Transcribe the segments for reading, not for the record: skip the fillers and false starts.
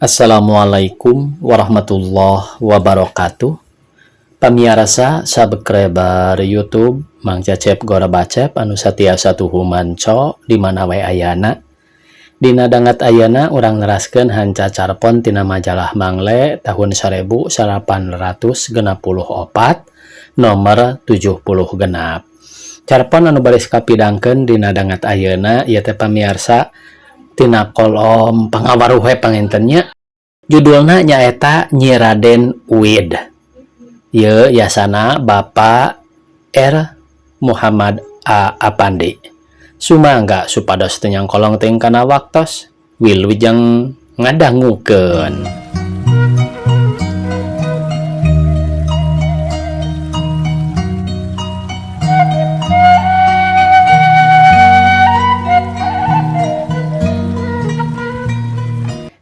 Assalamualaikum warahmatullahi wabarakatuh. Pamiarsa subscriber YouTube Mang Cecep Gora Bacep anu satiasa tuhu manco di mana wae ayana. Dina dangat ayana urang neraskeun hanca carpon tina majalah Mangle tahun 1864 nomor 76. Carpon anu baris kapidangkeun dina dangat ayeuna ieu teh pamiarsa tina kolom pangawaruh we panginten nya. Judulna nyaeta Nyi Raden Uid. Ieu yasana Bapak R. Muhammad A. Apandi. Sumangga supados teu nyangkolong teuing kana waktos, wilujeng ngadangukeun.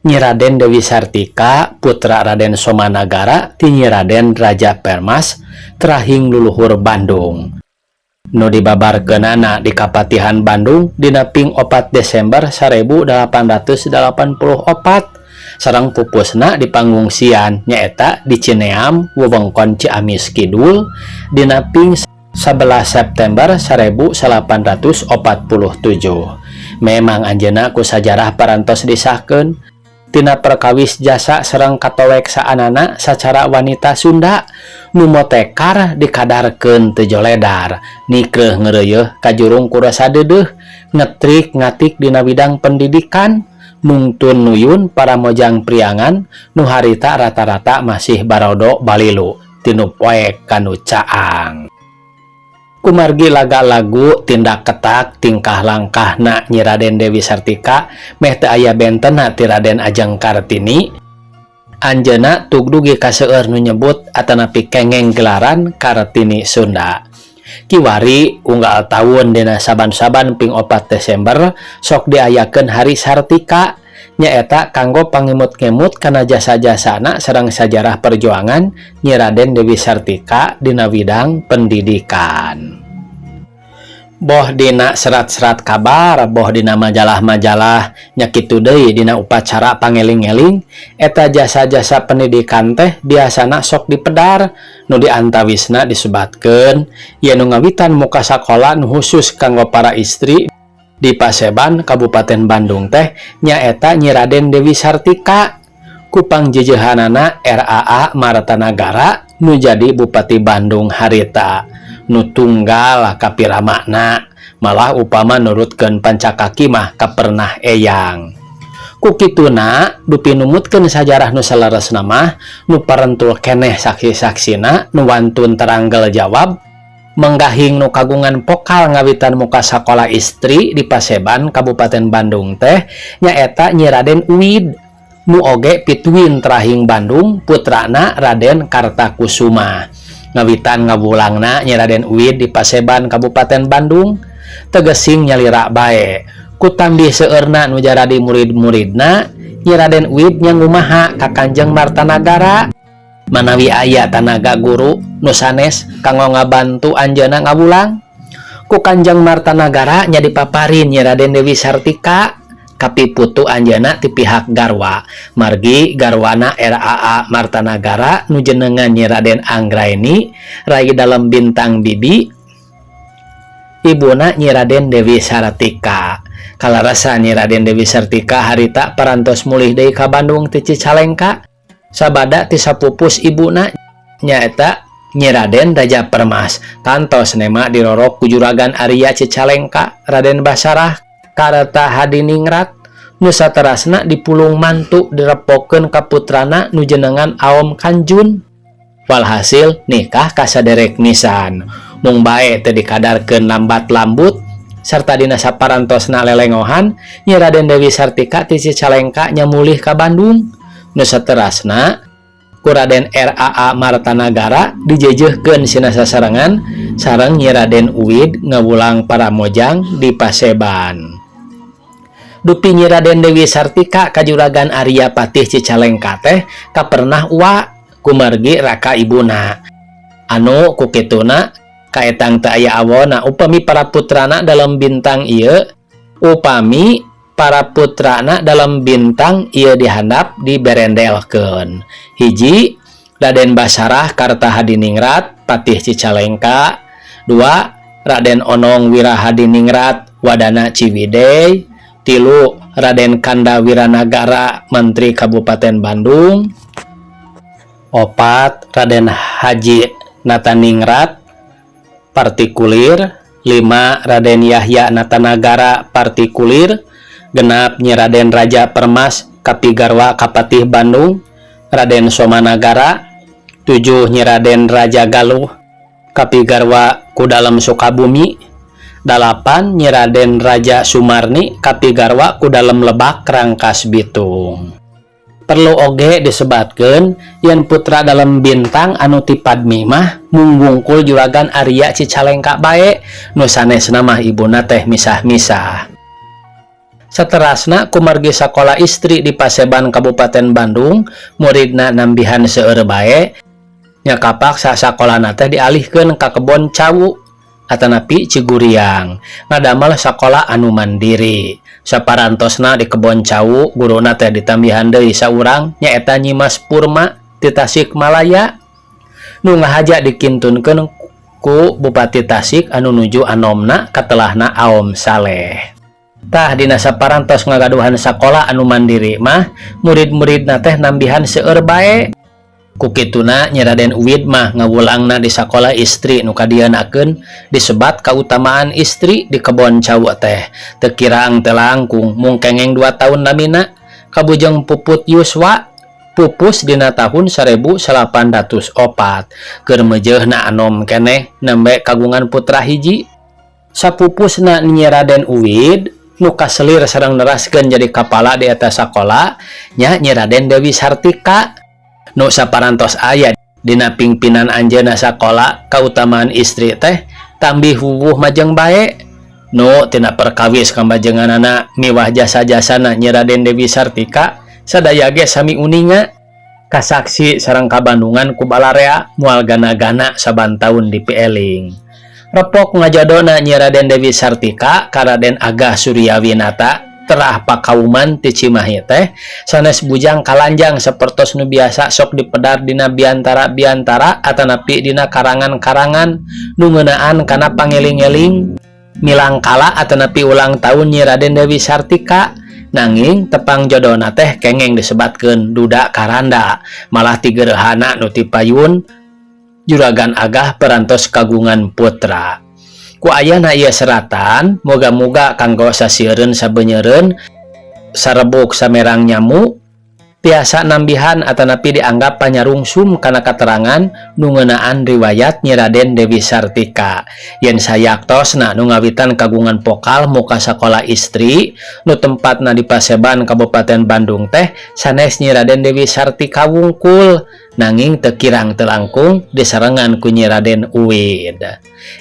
Nyi Raden Dewi Sartika, putra Raden Somanagara ti Nyi Raden Raja Permas, trahing luluhur Bandung. Nu dibabarkeunana di Kapatihan Bandung dina ping 4 Desember 1884 sareng pupusna di pangungsian nyaeta di Cineam wewengkon Ciamis Kidul dina ping 11 September 1847. Memang anjeunna ku sajarah parantos disahkeun tina perkawis jasa sareng katowek saanana sacara wanita Sunda nu motekar dikadarkeun teu joledar nikreuh ngeureuyeeh kajurung ku rasa deudeuh ngetrik ngatik dina bidang pendidikan nungtun nuyun para mojang priangan nu harita rata-rata masih barodo balilu tinu poek kanu caang. Kumargi laga lagu tindak ketak tingkah langkahna Nyi Raden Dewi Sartika meh teu aya bentena ti Raden Ajeng Kartini. Anjeunna tug dugi ka seueur nu nyebut atanapi kengeng gelaran Kartini Sunda. Kiwari unggal taun dina saban-saban ping 4 Desember sok diayakeun Hari Sartika nyaeta kanggo pangimut-ngemut kana jasa-jasana sareng sajarah perjuangan Nyi Raden Dewi Sartika dina bidang pendidikan. Boh dina serat-serat kabar, boh dina majalah-majalah, nya kitu deui dina upacara pangeling-eling, eta jasa-jasa pendidikan teh biasana sok dipedar, nu diantawisna disebatkeun yen nu ngawitan muka sakola nu khusus kanggo para istri di Paseban Kabupaten Bandung teh nyaeta Nyi Raden Dewi Sartika ku pangjejehanana RAA Martanagara nu jadi Bupati Bandung harita nu tunggal kapiramakna malah upama nurutkeun pancakaki mah kapernah eyang. Ku kituna dupi numutkeun sajarah nu saleresna mah nu parentul keneh saksi-saksina nu wantun teranggel jawab menggahing nu kagungan pokal ngawitan muka sakola istri di Paseban Kabupaten Bandung teh nyaeta Nyi Raden Uid nu oge pituin trahing Bandung putrana Raden Kartakusuma. Ngawitan ngawulangna Nyi Raden Uid di Paseban Kabupaten Bandung tegesing nyalira bae kutambi seueurna nu jaradi murid-muridna Nyi Raden Uid nya ngumaha ka Kanjeng Martanagara manawi aya tanaga guru nu sanes kanggo ngabantu anjeunna ngawulang. Ku Kanjeng Martanagara nya dipaparin Nyi Raden Dewi Sartika kapiputu anjeunna ti pihak garwa margi garwana RAA Martanagara nu jenengan Nyi Raden Anggraeni rai dalem Bintang Bibi ibuna Nyi Raden Dewi Sartika. Kalarasa Nyi Raden Dewi Sartika harita parantos mulih deui ka Bandung ti Cicalengka sabada ti sapupus ibuna nyaeta Nyi Raden Raja Permas tantos nema dirorok ku juragan Arya Cicalengka Raden Basarah Karta Hadiningrat nu saterasna dipulung mantu direpokeun ka putrana nu jenengan Aom Kanjun. Walhasil nikah ka saderek nisan mung bae teu dikadarkeun lambat lambut sarta dina saparantosna lelengohan Nyi Raden Dewi Sartika ti Cicalengka nya mulih ka Bandung nu saterasna ku Raden RAA Martanagara dijejehkeun sina sasarengan sareng Nyi Raden Uid ngawulang para mojang di Paseban. Dupi Nyi Raden Dewi Sartika kajuragan Arya Patih Cicalengka teh kapernah ua kumargi raka ibuna anu kukituna kaetang teu aya awona upami para putrana dalam bintang ieu upami Para putrana Dalem Bintang ieu dihandap diberendelkeun. Hiji, Raden Basarah Kartahadiningrat, Patih Cicalengka. Dua, Raden Onong Wirahadiningrat, Wadana Ciwidey. Tilu, Raden Kanda Wiranagara, Menteri Kabupaten Bandung. Opat, Raden Haji Nataningrat, partikulir. Lima, Raden Yahya Natanagara, partikulir. Genap, Nyi Raden Raja Permas, Kapigarwa Kapatih Bandung, Raden Somanagara. Tujuh, Nyi Raden Raja Galuh, Kapigarwa Ku Dalem Sukabumi. Dalapan, Nyi Raden Raja Sumarni, Kapigarwa Ku Dalem Lebak Rangkas Bitung. Perlu oge disebatkeun yen putra Dalem Bintang anu ti Padmi mah mung wungkul Juragan Arya Cicalengka bae, nu sanesna mah ibuna teh misah-misah. Saterasna, kumargi sakola istri di Paseban Kabupaten Bandung muridna nambihan seueur bae nya, kapaksa sakolana teh dialihkeun ka Kebon Cau atanapi Ciguriang, ngadamel sakola anu mandiri. Saparantosna di Kebon Cau, guruna teh ditambihan deui saurang, nyaeta Nyimas Purma ti Tasikmalaya, nu ngahaja dikintunkeun ku Bupati Tasik anu nuju anomna, katelahna Aom Saleh. Tah, dina saparantos ngagaduhan sakola anu mandiri mah murid-muridna teh nambihan seueur bae. Ku kituna, Nyi Raden Uwid mah ngawulangna di sakola istri nu kadieunakeun disebat kautamaan istri di Kebon Cau teh. Teu kirang teu langkung, mung kengeng 2 tahun lamina, kabujeng puput yuswa, pupus dina tahun 1804. Keur meujeuhna anom keneh, nembe kagungan putra hiji. Sapupusna Nyi Raden Uwid, nu kaselir sareng neraskeun jadi kapala di eta sakola nya Nyi Raden Dewi Sartika, nu saparantos aya dina pingpinan anjeunna sakola kautamaan istri teh tambih wuwuh majeng bae. Nu tina perkawis kamajenganana miwah jasa-jasana Nyi Raden Dewi Sartika sadaya ge sami uninga, kasaksi sareng kabandungan ku balarea, moal gana-gana saban taun dipieling. Repok ngajodona Nyi Raden Dewi Sartika ka Raden Agah Suryawinata, terah pakauman ti Cimahi teh sanes bujang kalanjang sapertos nu biasa sok dipedar dina biantara-biantara atanapi dina karangan-karangan nu ngeunaan kana pangeling-eling milangkala atanapi ulang tahun Nyi Raden Dewi Sartika. Nanging tepang jodona teh kengeng disebatkeun duda karanda, malah tigerehana nu ti payun Juragan Agah perantos kagungan putra. Ku ayana ieu seratan, moga-moga kanggo sasiereun sabenyeureun, sarebuk samerang nyamu, tiasa nambihan atanapi dianggap panyarungsum kana katerangan nu ngeunaan riwayat Nyi Raden Dewi Sartika. Yen sayaktosna nu ngawitan kagungan pokal muka sakola istri nu tempatna di Paseban Kabupaten Bandung teh sanes Nyi Raden Dewi Sartika wungkul, nanging teu kirang teu langkung disarengan ku Nyi Raden Uwid.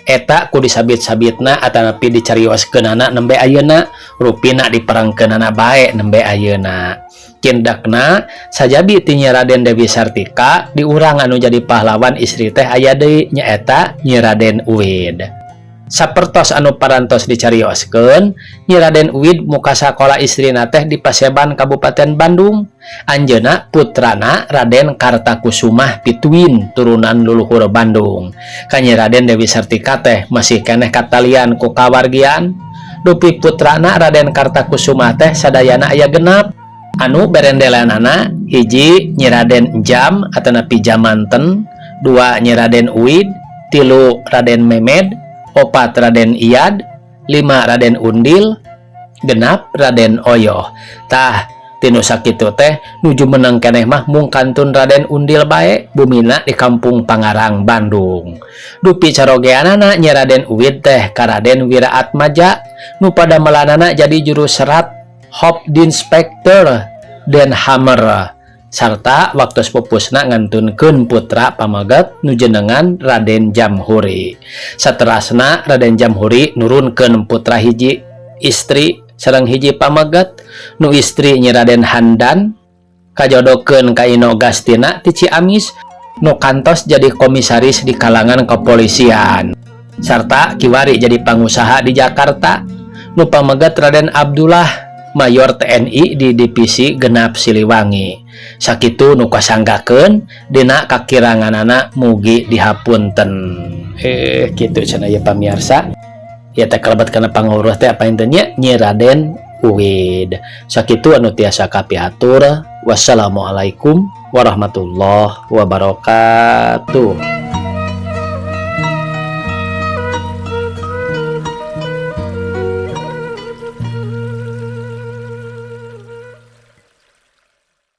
Eta ku disabit-sabitna atanapi dicarioskeunana nembe ayeuna, rupina diperangkeunana bae nembe ayeuna. Cindakna sajabi ti Nyi Raden Dewi Sartika, di urang anu jadi pahlawan istri teh aya deui, nyaeta Nyi Raden Uwid. Sapertos anu parantos dicarioskeun, Nyi Raden Uwid muka sakola istrina teh di Paseban Kabupaten Bandung. Anjeunna putrana Raden Kartakusumah Pituin, turunan luluhur Bandung. Ka Nyi Raden Dewi Sartika teh masih keneh katalian ku kawargian. Dupi putrana Raden Kartakusumah teh sadayana aya 6, anu berendelanana: hiji, Nyi Raden Jam atanapi Jamanten. Dua, Nyi Raden Uwid. Tilu, Raden Memed. Opat, Raden Iyad. Lima, Raden Undil. 6, Raden Oyoh. Tah, tinu sakitu teh nuju menang keneh mah mung kantun Raden Undil bae, bumina di Kampung Pangarang, Bandung. Dupi carogeanana Nyi Raden Uwid teh ka Raden Wiraatmaja, nu padamelanana jadi juru serat Hoofdinspecteur Den Hamer, sarta waktu pupusna ngantunkeun putra pameget nu jenengan Raden Jamhuri. Saterasna Raden Jamhuri nurunkeun putra hiji istri sareng hiji pameget. Nu istri Nyi Raden Handan, kajodokeun ka Ino Gastina ti Ciamis, nu kantos jadi komisaris di kalangan kepolisian sarta kiwari jadi pangusaha di Jakarta. Nu pameget Raden Abdullah Mayor TNI di Divisi 6 Siliwangi. Sakitu nu kasanggakeun, dina kakiranganana mugi dihapunten. Kitu cenah ya, pamiarsa. Ya teh kalebet kana pangawruh teh apa nya, Nyi Raden Uwid. Sakitu anu tiasa kapihatur. Wassalamualaikum warahmatullahi wabarakatuh.